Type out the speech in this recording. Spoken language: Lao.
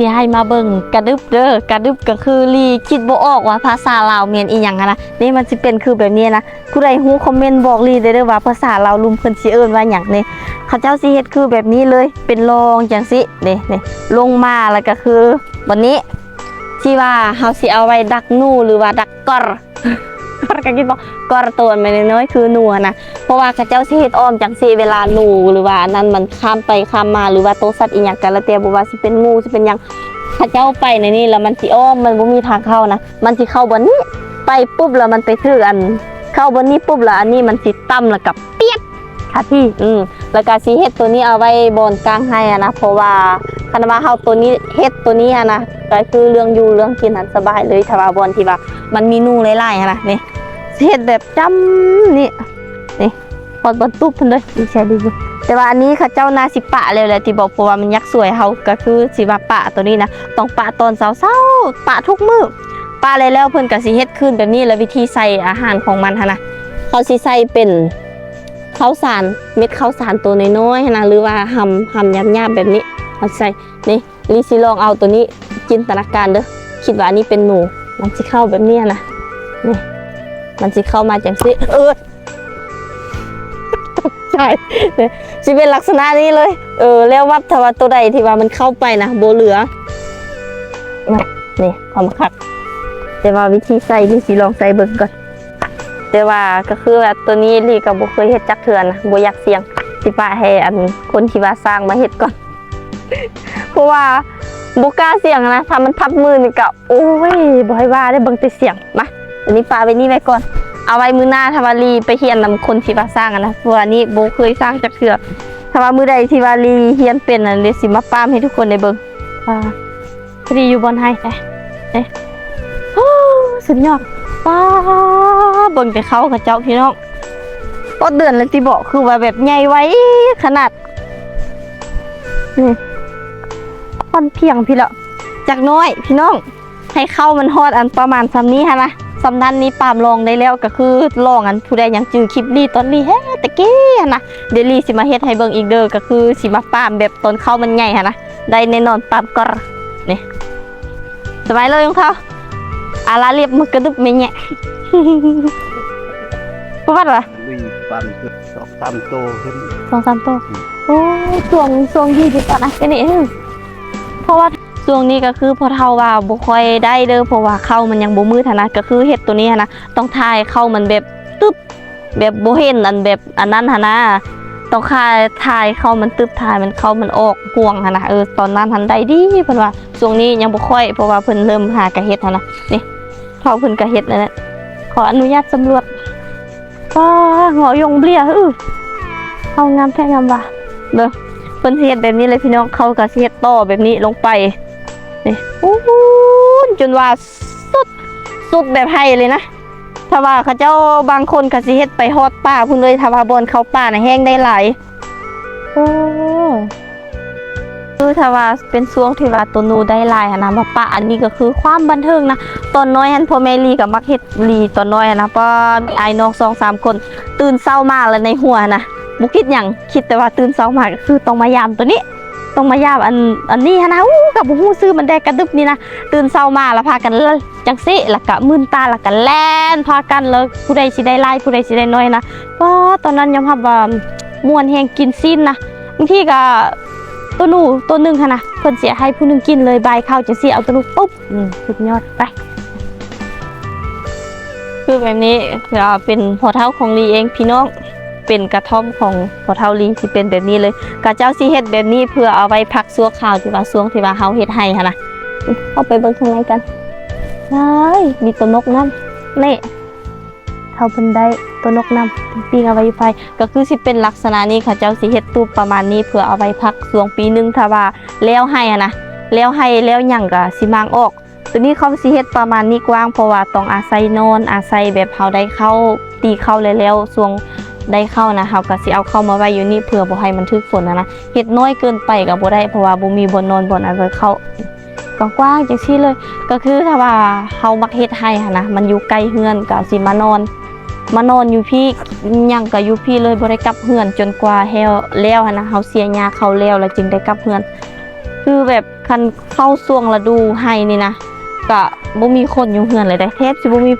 ຊິໃຫ້ມາເບິ່ງກະດຶບເດີ. ກະດຶບກໍຄືລີຄິດບໍ່ອອກວ່າພາສາລາວແມ່ນອີ່ຫຍັງຫັ້ນນະ. ນີ້ມັນຊິເປັນຄືແບບນີ້ນະ. ຜູ້ໃດຮູ້ຄອມເມັນບອກລີໄດ້ເດີວ່າພາສາລາວລຸ່ມເພິ່ນຊິເອີ້ນວ່າຫຍັງນີ້. ເຂົາເຈົ້າຊິເຮັດຄືແບບນີ້ເລີຍ ເປັນລອງຈັ່ງຊີ້ ນີ້ ນີ້ ລົງມາ ແລ້ວກໍຄືບ່ອນນີ້ ທີ່ວ່າເຮົາຊິເອົາໄວ້ດັກໜູ ຫຼືວ່າດັກກອນ. ກອນກໍຄິດບໍ່ ກອນໂຕອັນນ້ອຍໆ ຄືໜູຫັ້ນນະ. ເພາະວ່າເຂົາເຈົ້າຊິເຮັດອ້ອມຈັ່ງຊີ້ ເວລາໜູ ຫຼືວ່າອັນນັ້ນມັນຂ້າມໄປຂ້າມມາ ຫຼືວ່າໂຕສັດອີ່ຫຍັງກໍແລ້ວແຕ່ ບໍ່ວ່າຊິເປັນງູ ຊິເປັນຫຍັງ ເຂົາເຈົ້າໄປໃນນີ້ ແລ້ວມັນຊິອ້ອມ ມັນບໍ່ມີທາງເຂົ້ານະ. ມັນຊິເຂົ້າບ່ອນນີ້ ໄປປຸບ ແລ້ວມັນໄປຖືກອັນ ເຂົ້າບ່ອນນີ້ປຸບ ແລ້ວອັນນີ້ມັນຊິຕ່ຳ ແລ້ວກໍປຽດຄາທີ່. ອືມ ແລ້ວກໍຊິເຮັດໂຕນີ້ເອົາໄວ້ບ່ອນກາງໄຮ່ຫັ້ນນະ. ເພາະວ່າຄັນວ່າເຮົາໂຕນີ້ ເຮັດໂຕນີ້ຫັ້ນນະ ກໍຄືເລື່ອງຢູ່ເລື່ອງກິນຫັ້ນສະບາຍເລີຍ. ຖ້າວ່າບ່ອນທີ່ວ່າມັນມີໜູຫຼາຍໆ ຫັ້ນນະ ນີ້ ຊິເຮັດແບບຈ້ຳນີ້ ນີ້ ຮອດບ່ອນຕູບເພິ່ນເລີຍ ດີໃຈດີຢູ່. ແຕ່ວ່າອັນນີ້ເຂົາເຈົ້າໜ້າຊິປະແລ້ວແຫຼະຕິເບາະ ເພາະວ່າມັນຢາກສວຍ ເຮົາກໍຄືຊິມາປະໂຕນີ້ນະ ຕ້ອງປະຕອນເຊົ້າໆ ປະທຸກມື້. ປະແລ້ວໆ ເພິ່ນກໍຊິເຮັດຄືນແບບນີ້. ແລ້ວວິທີໃສ່ອາຫານຂອງມັນຫັ້ນນະ ເຂົາຊິໃສ່ເປັນເຂົ້າສານ ເມັດເຂົ້າສານໂຕນ້ອຍໆ ຫັ້ນນະ ຫຼືວ່າຫຳ ຫຳຫຍາບໆ ແບບນີ້ ເຮົາຊິໃສ່ ນີ້ ລີຊິລອງເອົາໂຕນີ້ ຈິນຕະນາການເດີ ຄິດວ່າອັນນີ້ເປັນໜູ ມັນຊິເຂົ້າແບບນີ້ນະ ນີ້ ມັນຊິເຂົ້າມາຈັ່ງຊີ້ ເອີ ຕົກໃຈ ນີ້ ຊິເປັນລັກສະນະນີ້ເລີຍ. ເອີ ແລ້ວວັດ ຖ້າວ່າໂຕໃດທີ່ວ່າມັນເຂົ້າໄປນະ ບໍ່ເຫຼືອ ນີ້ ເຂົ້າມາຄັກ. ແຕ່ວ່າວິທີໃສ່ ລີຊິລອງໃສ່ເບິ່ງກ່ອນ. ແຕ່ວ່າກໍຄືວ່າໂຕນີ້ລີກໍບໍ່ເຄີຍເຮັດຈັກເທື່ອນະ ບໍ່ຢາກສ່ຽງ ຊິປະໃຫ້ອັນຄົນທີ່ວ່າຊ່າງມາເຮັດກ່ອນ. ເພາະວ່າບໍ່ກ້າສ່ຽງນະ ຖ້າມັນທັບມືນີ້ກໍ ໂອ້ຍ ບໍ່ໃຫ້ວ່າເດ້ ເບິ່ງແຕ່ສ່ຽງ. ມາ ອັນນີ້ປະໄວ້ນີ້ໄວ້ກ່ອນ ເອົາໄວ້ມື້ໜ້າ ຖ້າວ່າລີໄປຮຽນນຳຄົນທີ່ວ່າຊ່າງຫັ້ນນະ. ເພາະວ່ານີ້ບໍ່ເຄີຍຊ່າງຈັກເທື່ອ. ຖ້າວ່າມື້ໃດທີ່ວ່າລີຮຽນເປັນຫັ້ນ ລີຊິມາປາມໃຫ້ທຸກຄົນໄດ້ເບິ່ງ. ອ່າ ພໍດີຢູ່ບ່ອນໄຮ່ ເອີ ເອີ ໂອ້ ສຸດຍອດ. ປ້າ ເບິ່ງແຕ່ເຂົ້າເຂົາເຈົ້າ ພີ່ນ້ອງ ຮອດເດືອນແລ້ວຕິເບາະ ຄືວ່າແບບໃຫຍ່ໄວຂະໜາດ. ນີ້ ຄວັນພຽງພີ້ລະ ຈັກໜ້ອຍ ພີ່ນ້ອງ ໃຫ້ເຂົ້າມັນຮອດອັນປະມານຊ່ຳນີ້ຫັ້ນນະ. ຊ່ຳນັ້ນນີ້ປາມລອງໄດ້ແລ້ວ ກໍຄືລອງອັນ ຜູ້ໃດຍັງຈື່ຄລິບລີຕອນລີເຮັດແຕ່ກີ້ຫັ້ນນະ. ດຽວລີຊິມາເຮັດໃຫ້ເບິ່ງອີກເດີ ກໍຄືຊິມາປາມແບບຕອນເຂົ້າມັນໃຫຍ່ຫັ້ນນະ. ໄດ້ແນ່ນອນ ປາມກອນ ນີ້ ສະບາຍເລີຍຂອງເຂົາ ອາລາລຽບມາກະດຶບແມ່ແຍະ ປະຫວັດວະ ລຸຍປາມສອງສາມໂຕຂຶ້ນ ສອງສາມໂຕ. ໂອ້ ຊ່ວງ ຊ່ວງດີດີກ່ອນນະ ນີ້ ເພາະວ່າຊ່ວງນີ້ກໍຄືພໍ່ເຖົ້າວ່າບໍ່ຄ່ອຍໄດ້ເດີ ເພາະວ່າເຂົ້າມັນຍັງບໍ່ມືດຫັ້ນນະ ກໍຄືເຮັດໂຕນີ້ຫັ້ນນະ ຕ້ອງຖ່າຍເຂົ້າມັນແບບຕຶບ ແບບບໍ່ເຫັນອັນແບບອັນນັ້ນຫັ້ນນະ ຕ້ອງຂາຍ ຖ່າຍເຂົ້າມັນຕຶບ ຖ່າຍມັນເຂົ້າມັນອອກຫ່ວງຫັ້ນນະ. ເອີ ຕອນນັ້ນຫັ້ນໄດ້ດີ ເພິ່ນວ່າ ຊ່ວງນີ້ຍັງບໍ່ຄ່ອຍ ເພາະວ່າເພິ່ນເລີ່ມຫາກະເຮັດຫັ້ນນະ. ນີ້ ເຖົ້າເພິ່ນກະເຮັດນັ້ນແຫຼະ ຂໍອະນຸຍາດສຳຫຼວດ. ປ້າ ເຫາະຢົງເບລຍ ອື ເອົາງາມແທ້ງາມວ່າ ເບິ່ງ ເພິ່ນຊິເຮັດແບບນີ້ເລີຍ ພີ່ນ້ອງ ເຂົາກະຊິເຮັດຕໍ່ແບບນີ້ລົງໄປ. ນີ້ ໂອ້ ຈົນວ່າສຸດ ສຸດແບບໄຮ່ເລີຍນະ. ຖ້າວ່າເຂົາເຈົ້າບາງຄົນກໍຊິເຮັດໄປຮອດປ່າພຸ້ນເລີຍ ຖ້າວ່າບ່ອນເຂົ້າປ່ານະແຫ້ງໄດ້ຫຼາຍ. ໂອ້ ຄືຖ້າວ່າເປັນຊ່ວງທີ່ວ່າໂຕໜູໄດ້ຫຼາຍຫັ້ນນະ ມາປະອັນນີ້ກໍຄືຄວາມບັນເທີງນະ. ຕອນນ້ອຍຫັ້ນ ພໍ່ແມ່ລີກໍມັກເຮັດລີຕອນນ້ອຍຫັ້ນນະ ປ້າ ມີອ້າຍນ້ອງສອງສາມຄົນ ຕື່ນເຊົ້າມາແລ້ວໃນຫົວນະ ບໍ່ຄິດຫຍັງ ຄິດແຕ່ວ່າຕື່ນເຊົ້າມາກໍຄືຕ້ອງມາຢາມໂຕນີ້ ຕ້ອງມາຢາມອັນ ອັນນີ້ຫັ້ນນະ. ໂອ້ ກໍບໍ່ຮູ້ຊື່ມັນແດ່ ກະດຶບນີ້ນະ. ຕື່ນເຊົ້າມາແລ້ວພາກັນ ຈັ່ງຊີ້ ແລ້ວກະມື່ນຕາ ແລ້ວກະແລ່ນພາກັນ ແລ້ວຜູ້ໃດຊິໄດ້ຫຼາຍ ຜູ້ໃດຊິໄດ້ໜ້ອຍນະ. ປ້າ ຕອນນັ້ນຍອມຮັບວ່າມ່ວນແຮງ ກິນຊີ້ນນະ ບາງທີກະໂຕໜູໂຕໜຶ່ງຫັ້ນນະ ເພິ່ນຊິໃຫ້ຜູ້ໜຶ່ງກິນເລີຍ ບາຍເຂົ້າຈັ່ງຊີ້ ເອົາໂຕໜູປຸບ. ອືມ ສຸດຍອດ ໄປ ຄືແບບນີ້ ເປັນພໍ່ເຖົ້າຂອງລີເອງ ພີ່ນ້ອງ. ເປັນກະທ່ອມຂອງພໍ່ເຖົ້າລີ ຊິເປັນແບບນີ້ເລີຍ. ເຂົາເຈົ້າຊິເຮັດແບບນີ້ເພື່ອເອົາໄວ້ພັກຊົ່ວຄາວ ທີ່ວ່າຊ່ວງທີ່ວ່າເຮົາເຮັດໄຮ່ຫັ້ນນະ. ເຂົ້າໄປເບິ່ງຂ້າງໃນກັນ. ວ້າຍ ມີໂຕນົກນຳ. ນີ້ ເຖົ້າເພິ່ນໄດ້ໂຕນົກນຳ ປີ້ງເອົາໄວ້ຢູ່ໄຟ. ກໍຄືຊິເປັນລັກສະນະນີ້ ເຂົາເຈົ້າຊິເຮັດຕູບປະມານນີ້ ເພື່ອເອົາໄວ້ພັກຊ່ວງປີໜຶ່ງ ຖ້າວ່າແລ້ວໄຮ່ຫັ້ນນະ ແລ້ວໄຮ່ແລ້ວຫຍັງກໍຊິມ້າງອອກ. ໂຕນີ້ເຂົາຊິເຮັດປະມານນີ້ກວ້າງ ເພາະວ່າຕ້ອງອາໄສນອນ ອາໄສແບບເຮົາໄດ້ເຂົ້າ ຕີເຂົ້າແລ້ວໆ ຊ່ວງໄດ້ເຂົ້ານະ ເຮົາກໍຊິເອົາເຂົ້າມາໄວ້ຢູ່ນີ້ ເພື່ອບໍ່ໃຫ້ມັນຖືກຝົນຫັ້ນນະ. ເຮັດນ້ອຍເກີນໄປກໍບໍ່ໄດ້ ເພາະວ່າບໍ່ມີບ່ອນນອນບ່ອນອາໄສເຂົ້າ. ກວ້າງໆ ຈັ່ງຊີ້ເລີຍ. ກໍຄືຖ້າວ່າເຮົາມັກເຮັດໄຮ່ຫັ້ນນະ ມັນຢູ່ໃກ້ເຮືອນ ກໍຊິມານອນ ມານອນຢູ່ພີ້ ຫຍັງກໍຢູ່ພີ້ເລີຍ ບໍ່ໄດ້ກັບເຮືອນຈົນກວ່າແລ້ວ ແລ້ວຫັ້ນນະ ເຮົາເສຍຫຍ້າເຂົ້າແລ້ວ ແລ້ວຈຶ່ງໄດ້ກັບເຮືອນ. ຄືແບບຄັນເຂົ້າຊ່ວງລະດູໄຮ່ນີ້ນະ ກະບໍ່ມີຄົນຢູ່ເຮືອນເລີຍເດ້ ແທບຊິບໍ່ມີ